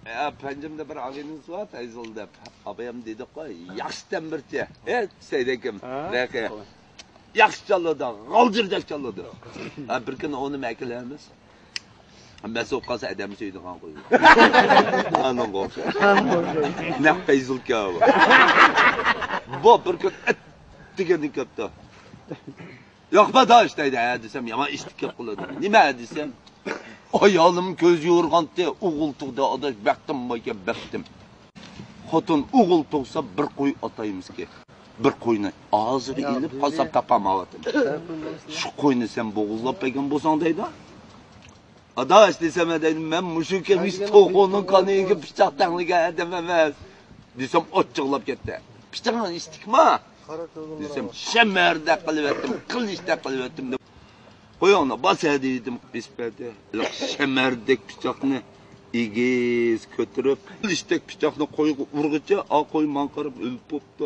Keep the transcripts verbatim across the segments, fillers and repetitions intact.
يا، پەنجىمدە بىر ئاغىنىمىز بار، پەيزۇل دەپ. ئابايام دېدۇققۇ، ياخشى تەمبىرچى. ئە، سەيدەكىم، ھە؟ رەقە. ياخشى چالىدۇ، غالجىردەك چالىدۇ. ھە، بىر كۈنى ئۇنى مەكىلەمىز. مەسۇ قالسا ئادەم سۆيىدىغان قوي. ئانىڭغا ئوخشاش. نەق پەيزۇلكا بۇ. بۇ بىر كۈن ئەت دېگەندىن كەپتۇ. ياق، ئاداش دەيدۇ، ھە دېسەم، يامان ئىشتىك گەپ قىلىدۇ. نېمە دېسەم، ئايالىم كۆز يورغانتى، ئوغۇل تۇغدى، ئاداش، بەختىم باركەن، بەختىم. خوتۇن ئوغۇل تۇغسا، بىر قوي ئاتايمىزكى. بىر قوينى ھازىر ئېلىپ قالسام تاپالمايۋاتىمەن. شۇ قوينى سەن بوغۇزلاپ بەرگەن بولساڭ دەيدۇ. ئاداش دېسەم، دەيدۇ، مەن مۇشۇ كەبىش توخۇنىڭ قانىيىگە پىچاق تەڭلىگەن ئادەم ئەمەس. دېسەم، ئاچچىقلاپ كەتتى. پىچىقىڭ ئىشتىكما؟ دېسەم، شەمەردەك قىلىۋەتتىم، قىلىچتەك قىلىۋەتتىم دەپ. قويۇڭلا، باسە دېدىم، بېسىپ بەردى. شەمەردەك پىچاقنى ئېگىز كۆتۈرۈپ، قىلىچتەك پىچاقنى قويغا ئۇرغۇچە، ئا قوي ماڭا قاراپ ئۆلۈپ بوپتۇ.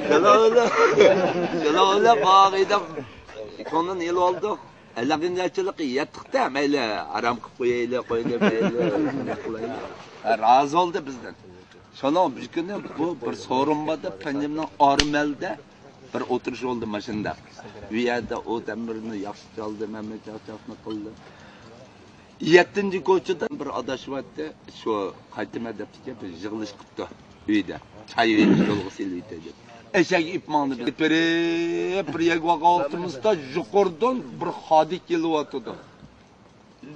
شۇنىڭ بىلەن، شۇنىڭ بىلەن باغىدا كۆڭلىنى ئېلىۋالدۇق. ئەلەقىنچىلىكى ياتتۇق-دە، مەيلى، ئارام قىلىپ قويايلى، قويدى، مەيلى، نېمە قىلايلى. رازى بولدى بىزدىن. شۇنىڭ بىر كۈنى بۇ بىر سورۇن بار دەپ، پەنجىمنىڭ ئارمەلدە بىر ئولتۇرۇش بولدى ماشىنىدا. ئۇ يەردە ئۇ تەمبۇرنى ياخشى چالدى، مەمەت چاقچاقنى قىلدى. يەتتىنچى كوچىدا بىر ئاداش بارتتى، شۇ قايتىمەن دەپتىكەن، بىر يىغىلىش قىپتۇ ئۆيدە. چاي يولغا سېلىۋېتەي دەپ. ئېشەك ئېلىپ ماڭدى. بىر، بىر يەرگە بارغان ۋاقتىمىزدا يۇقىرىدىن بىر خادىك كېلىۋاتىدۇ.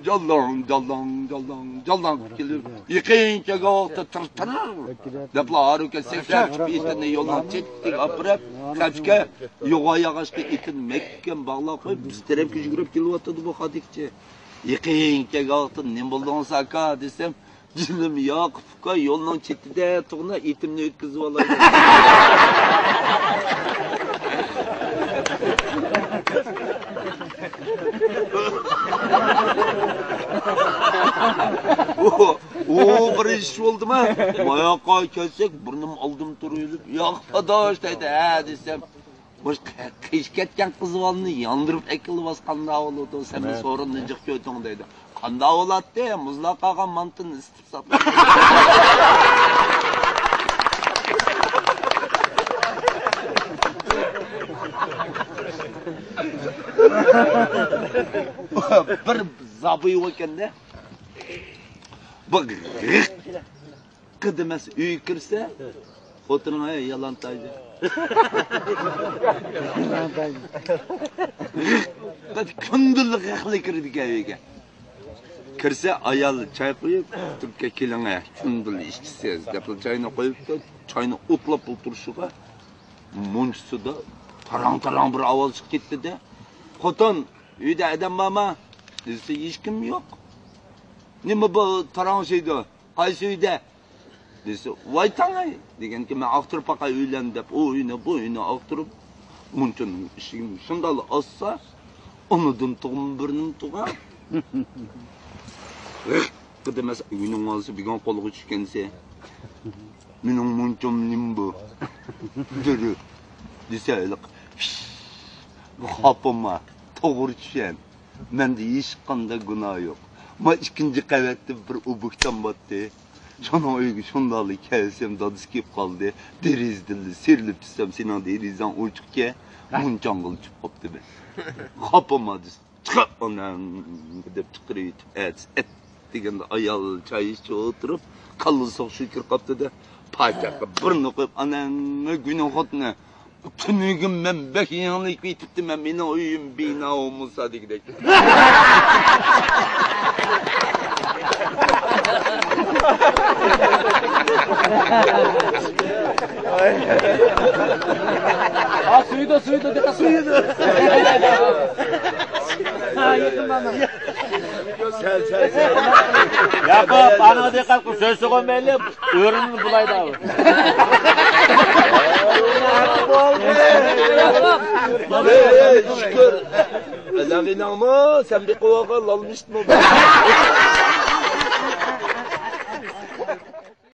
جاللاڭ، جاللاڭ، جاللاڭ، جاللاڭ قىلىپ كېلىپ، يېقىن كەلگەن ۋاقىتتا تىر تىر دەپلا ھارۇ كەتسەك، چىقىپ ئېتىنى يولنىڭ چېتىگە ئاپىرىپ، خەپچىگە يوغان ياغاچقا ئېتىنى مەھكەم باغلاپ قويۇپ، بىز تەرەپكە يۈگۈرۈپ كېلىۋاتىدۇ بۇ خادىكچى. يېقىن كەلگەن ۋاقىتتا، نېمە بولدىڭىز ئاكا دېسەم، جېنىم ياقۇپ ئۇكا، يولنىڭ چېتىدە تۇرغىنا ئېتىمنى ئۆتكۈزۈۋالاي. ئۇ، ئۇ بىر ئىش بولدىما؟ ماياققا كەلسەك، بۇرنۇم ئالدىم تۇرۇۋېلىپ، ياق، ئاداش دەيدۇ، ھە دېسەم، مۇشۇ قېشىپ كەتكەن قىز بالىنى ياندۇرۇپ ئەكېلىۋالسا قانداق بولىدۇ؟ سەن بىر سورۇننى جىق كۆردۈڭ دەيدۇ. قانداق بولاتتى؟ مۇزلاپ قالغان مانتىنى ئىسسىتىپ ساتىدۇ. بىر زابۇي ئىكەندە. بىر غىق قىدىمەس ئۆيگە كىرسە، خوتۇنۇڭ، ھەي، يالانتايجى. كۈندىلىك غىقلا كىرىدىكەن ئۆيگە. كىرسە، ئايال چاي قۇيۇپ، تۇرۇپ، كېلىڭ، ھە، كۈندىلىك ئىچىسىز، دەپلا چاينى قويۇپتۇ. چاينى ئوتلاپ ئولتۇرۇشىغا، مۇنچىسىدا تاراڭ-تاراڭ بىر ئاۋاز چىقىپ كەتتى-دە، خوتۇن، ئۆيدە ئادەم بارما؟ دېسە، ھېچكىم يوق. نېمە بۇ تاراڭشىيدۇ؟ قايسى ئۆيدە؟ دېسە، ۋاي تاڭاي دېگەنكى، مەن ئاختۇرۇپ باقاي ئۆيلەرنى دەپ، ئۇ ئۆينى، بۇ ئۆينى ئاختۇرۇپ، مۇنچىنىڭ ئىشىكىنى شۇنداقلا ئاچسا، ئانىدىن تۇغما بىرنىڭ تۇغى. قىدىمەس ئۆينىڭ ئالىسى بۈگۈن قولغا چۈشكەنسى. مېنىڭ مۇنچام نېمە بۇ؟ دۈرۈ. دېسە، ھېلىقى، بۇ خاپىما، توغرا چۈشەن. مەندە ھېچقانداق گۇناھ يوق. ما ئىككىنچى قەۋەتتە بىر ئوبيېكتام بارتتى. شۇنىڭ ئۆيىگە شۇنداقلا كەلسەم، دادىسى كېلىپ قالدى. دېرىزىدىنلا سىيرىلىپ چۈشسەم، سېنىڭ دېرىزەڭ ئوچۇقكەن. مۇنچاڭغىلا چۈشۈپ قاپتىمەن. خاپىما دېسە، چىقار ئاناڭ دەپ چىقىرىۋېتىپ، ئەتىسى ئەت دېگەندە ئايال چاي ئىچىپ ئولتۇرۇپ، كاللىسىغا شۇ كىرىپ قاپتۇ-دە، پاچاققا بىرنى قويۇپ، ئاناڭ گۈنىڭ خوتۇنى. تۈنۈگۈن مەن بەك يېڭىلىپ كېتىپتىمەن، مېنىڭ ئۆيۈم بىنا ئومۇسا دېگۈدەك. ھا، سۆيىدۇ، سۆيىدۇ، دىققەت، سۆيىدۇ. ھا، يېقىن مانا. سەل، سەل، سەل. ياقۇپ، ئانىڭغا دىققەت قىل، سۆز سوغۇن مەيلى، ئۆرۈنۈپ بولايدۇ. ھەي، شۈكۈر. ئەلەغىنەڭمۇ، سەن بېقىۋالغان لالمىشتمۇ؟